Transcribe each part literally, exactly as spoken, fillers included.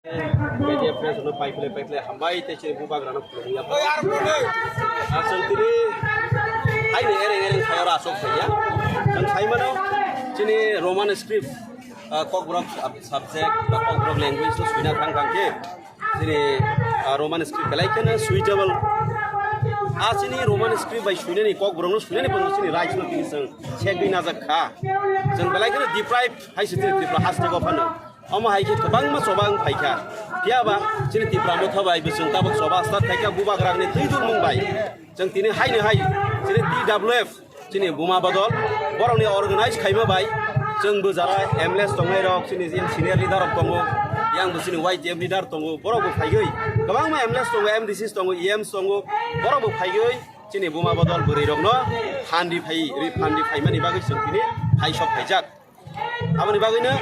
Media friends no pai khle pai khle hambai tei chini bubagra no khulumya. Aswk tini haini ereng ereng khayo ra aswk khaiya. Chwng sai mano chini Roman script, ah, Kokborok sub-, subject ba Kokborok language no suina thang thang khe chini, ah, Roman script belai kheno suitable. A chini Roman script bai suinani Kokborok no suinani pano chini rights no tini chwng segwi najak kha. Chwng belai kheno deprive hai se chini Tripura haste go phano. Omo hai khe kwbangma choba wng phaikha. Phiya ba chini Tipra Motha bai bo chwng tabuk choba start khaikha bubagrani twi dulmung bai. Chwng tini haino hai chini T W F chini Buma Bodol borokni organize khaima bai chwng bo jara M L As tongnai rok chini senior leader rok tongo, yang bo chini Y T F leader tongo, borok bo phaigwi kwbangma M L As tongo, M D Cs tongo, E Ms tongo, borok bo phaigwi chini Buma Bodol bwrwi rokno phan ri phai, ri phan ri phaimani bagwi chwng tini hai sok phaijak. Aboni bagwino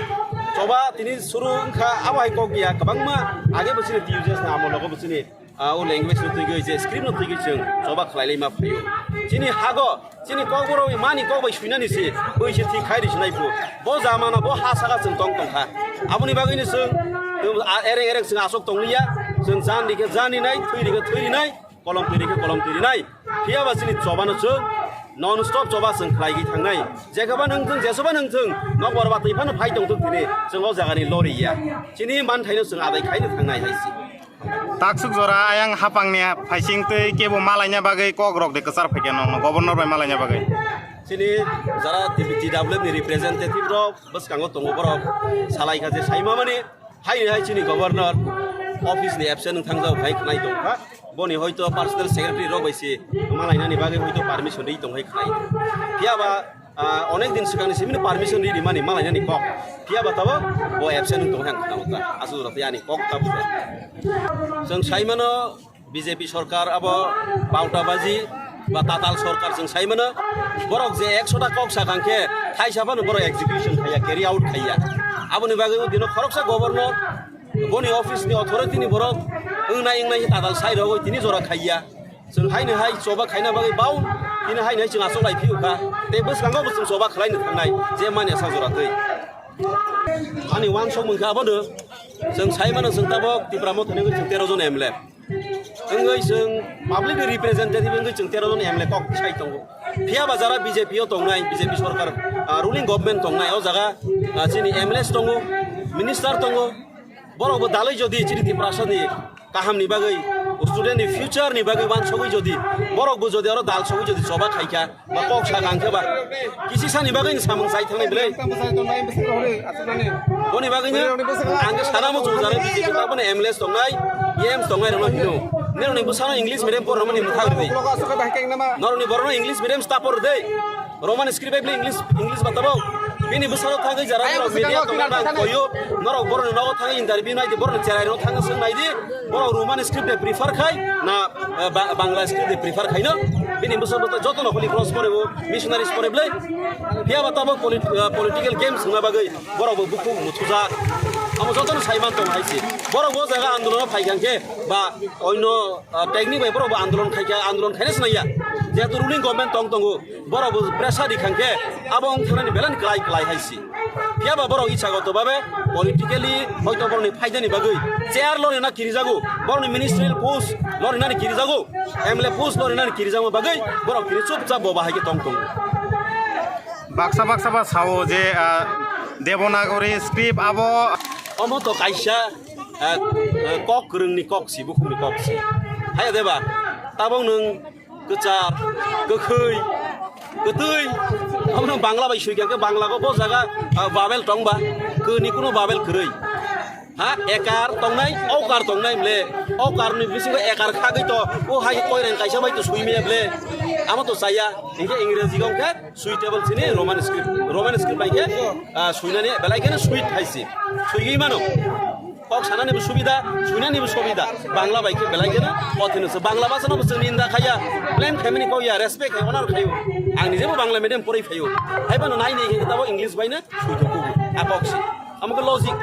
choba tini suru wngkha, abo hai kok ya, kwbangma age bo chini T U J S ni amol rogo bo chini, ah, o language no twiwi je script no twiwi chwng choba khlai lai ma phaio. Chini hago, chini Kokborok mani kok bai suinani se, bui se thik khai ri sinai phu. Bo jamana, bo ha saka chwng tong tong kha. Aboni bagwino chwng, ah, ereng ereng chwng aswk tong liya, chwng jan ri khe jan ri nai, thwi ri khe thwi ri nai. Kolom twi ri khe kolom twi ri nai. Phiya ba chini choba no chwng non stop choba chwng khlai gwi thangnai. Jekhe ba nwng thung, jesoba nwng thung, nokbar ba twi phano phai tong thung tini chwng o jaga ni lori ya. Chini manthai no chwng adai khai no thangnai hai se. Taksuk jora ayang hapang ni phaising twi kebo malaina bagwi kok rok de kwchar phaikha nokno governor bai malaina bagwi. Chini jara T W F ni representative rok bwskango tongo, borok salai kha je sai ma mani. Hai hai chini governor office ni absent wng thangjak hai khnai tong kha. Boni hoito personal secretary rok bai se malainani bagwi hoito permission ri tong hai khnai. Phiya ba, ah, onek din swkang ni simi permission ri rimani malainani kok. Phiya ba tabo bo absent wng tong hai ang khna ta. Aswk rok ani kok ta buja. Chwng sai mano B J P sorkar abo bautabaji ba tatal sorkar chwng sai mano, borok je ekso ta kok sakang khe thaisa phano borok execution khaiya, carry out khaiya. Aboni bagwi o dino khoroksa governor, boni office ni authority ni borok wngnai wngnai tatal sai rogwi tini jora khaiya. Chwng haino hai choba khaina bagwi bau, tini haino hai chwng achuk lai phiyo kha. Tei bwskango bo chwng choba khlaino thangnai je mani asa jora twi. Ani uansuk mungkha abono chwng sai mano, chwng tabok Tipra Motha ni chwng tero jon M L A. Wngwi chwng public ni representative wngwi chwng tero jon M L A kok sai tongo. Phiya ba jara B J P o tongnai, B J P sorkar, ah, ruling government tongnai, o jaga, ah, chini M L As tongo, minister tongo. Borok bo dalwi jodi chini Tiprasa ni kaham ni bagwi, student ni future ni bagwi uansugwi jodi, borok bo jodi oro dal sogwi jodi choba khaikha, ba kok sa kang khe ba kisi sani bagwi ni samung chai thangnai belai. Boni bagwi no ang khe sana muchung jare B J P taboni M L As tongnai, E Ms tongnai rokno hino. Nini bwsano English medium porna mani mwthang rwdi. Norokni borokno English medium sta por rwdi. Roman script bai bwlai English, English ba tabok. Bini bwsano thangwi jara borok media tongnai bang koyo. Norok borokni nogo thangwi interview nai di, borokni cherai rok thangwi swng nai di. Borok Roman script de prefer khai na, eh, ba-, Bangla script de prefer khaino. Bini bwsa bwsa joto no kholi cross pore bo, missionaries pore bwlai. Phiya ba tabok polit-, eh, political games wngna bagwi borok bo bukhuk muthujak. Amo joto no saiman tong hai se. Borok bo jaga andolon phai khan khe ba oino, eh, technique bai borok bo andolon khai kha, andolon khaina swnaiya. Jehetu ruling government tong tongo, borok bo pressure di khan khe abo wng thanani belai kwlai kwlai hai se. Phiya ba borok ichagoto babe politically hoito borokni phaidani bagwi chair lorina kirijago, borokni ministerial post lorinani kirijago, M L A post lorinani kirijakma bagwi borok kiri chupchap bo bahai khe tong tongo. Baksa baksa ba sao je, ah, Devanagari script abo. Omo to kaisa, ah, ah, kok kwrwngni kok si, bukhukni kok si. Haya deba, tabok nwng kwchar, kwkhwi, kwtwi. Abono Bangla bai sui kha khe Bangla go bo jaga, ah, vowel tong ba, kni kuno vowel kwrwi. Ha, ekar tongnai, okar tongnai mle. Okar ni bisingo ekar khagwi to, o hai koireng kaisa bai to sui maya mle. Amo to chaya, hinkhe Ingreji go khe suitable sini Roman script. Roman script bai khe, ah, suinani belai kheno sweet hai si. Suigwi mano. Kok sanani bo subida, suinani bo subida. Bangla bai khe belai kheno kothino se. Bangla bhasha no bo chwng ninda khaiya, blame khaimani kok ya, respect khai, honor khaio. Ang nije bo Bangla medium poroi phaio. Hai phano nai nai khe tabo English bai no suithukugo. A kok si. Amo khe logic.